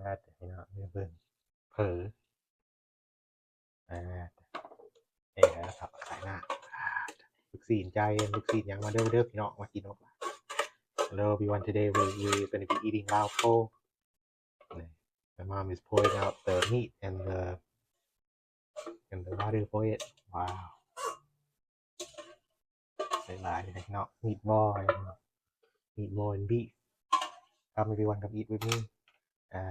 ອາ ພີ່ນ້ອງເບິ່ງ ເຜີ ອາ ເອີ ແລ້ວເຂົ້າໄປຂາຍໜ້າ ອາ ລູກຊີ້ນ ຈ່າຍເງິນ ລູກຊີ້ນຫຍັງ ມາເດີ ມາເດີພີ່ນ້ອງ ມາກິນນຳກັນ. Hello everyone, today we, we gonna be eating Lao pho. My mom is pouring out the meat and the, and the water for it. Wow. ຫຼາຍໆເນາະ meatball, meatball and beef. Come everyone, come eat with me. ອາ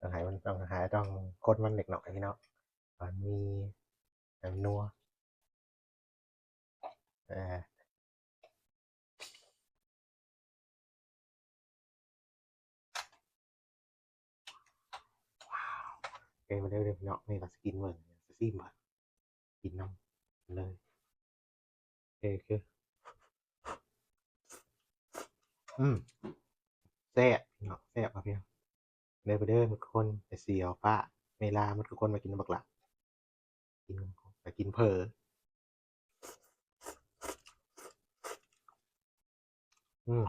ຕ້ອງໃຫ້ມັນ ຕ້ອງໃຫ້ ຕ້ອງຄົນມັນເລັກນ້ອຍພີ່ນ້ອງ ໃຫ້ມັນມີ ໃຫ້ມັນນົວ ເອີ ເອີ ມາເດີ ເດີພີ່ນ້ອງ ນີ້ກໍຊິກິນເບິ່ງ ຊິຊີມເບິ່ງ ກິນນຳເລີຍ. ເອີ ຄື ອືມ ແຊບເນາະ ແຊບຄັກພີ່ນ້ອງ. ເດີ ມາເດີໝົດທຸກຄົນ ແມ່ສີ ອອກຟ້າ ແມ່ລາ ໝົດທຸກຄົນ ມາກິນນຳບັກຫຼ້າ ກິນ ມາກິນເຜີ ອືມ.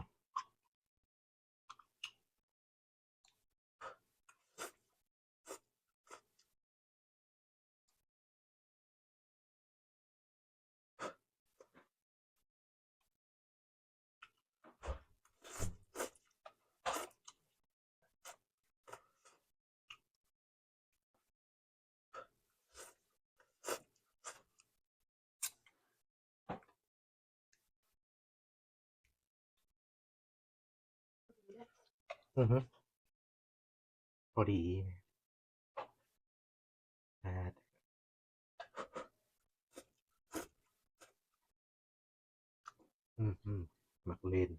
ອືຮຶ ພໍດີ ອາ ອືຮຶ ໝາກເລັ່ນ.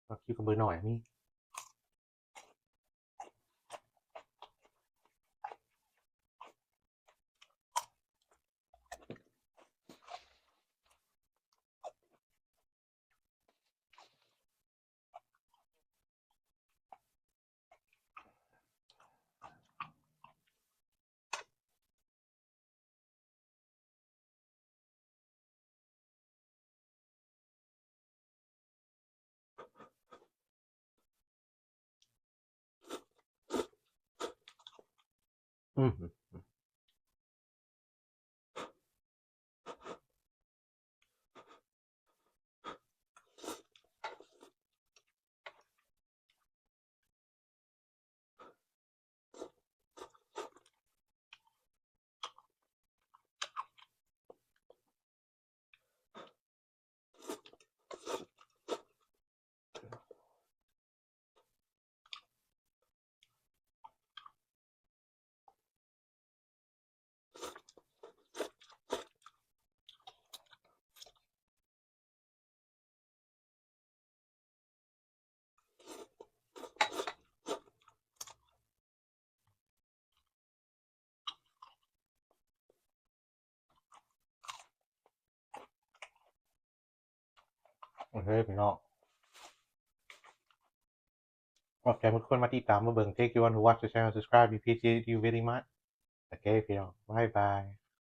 ຜັກຄີວຄຳເບີໜ້ອຍມີ. ອືມ. ໂອເຄພີ່ນ້ອງ ຂອບໃຈທຸກຄົນມາຕິດຕາມມາເບິ່ງ Thank you one who watch the channel, subscribe, we appreciate you very much. ໂອເຄພີ່ນ້ອງ ບາຍບາຍ.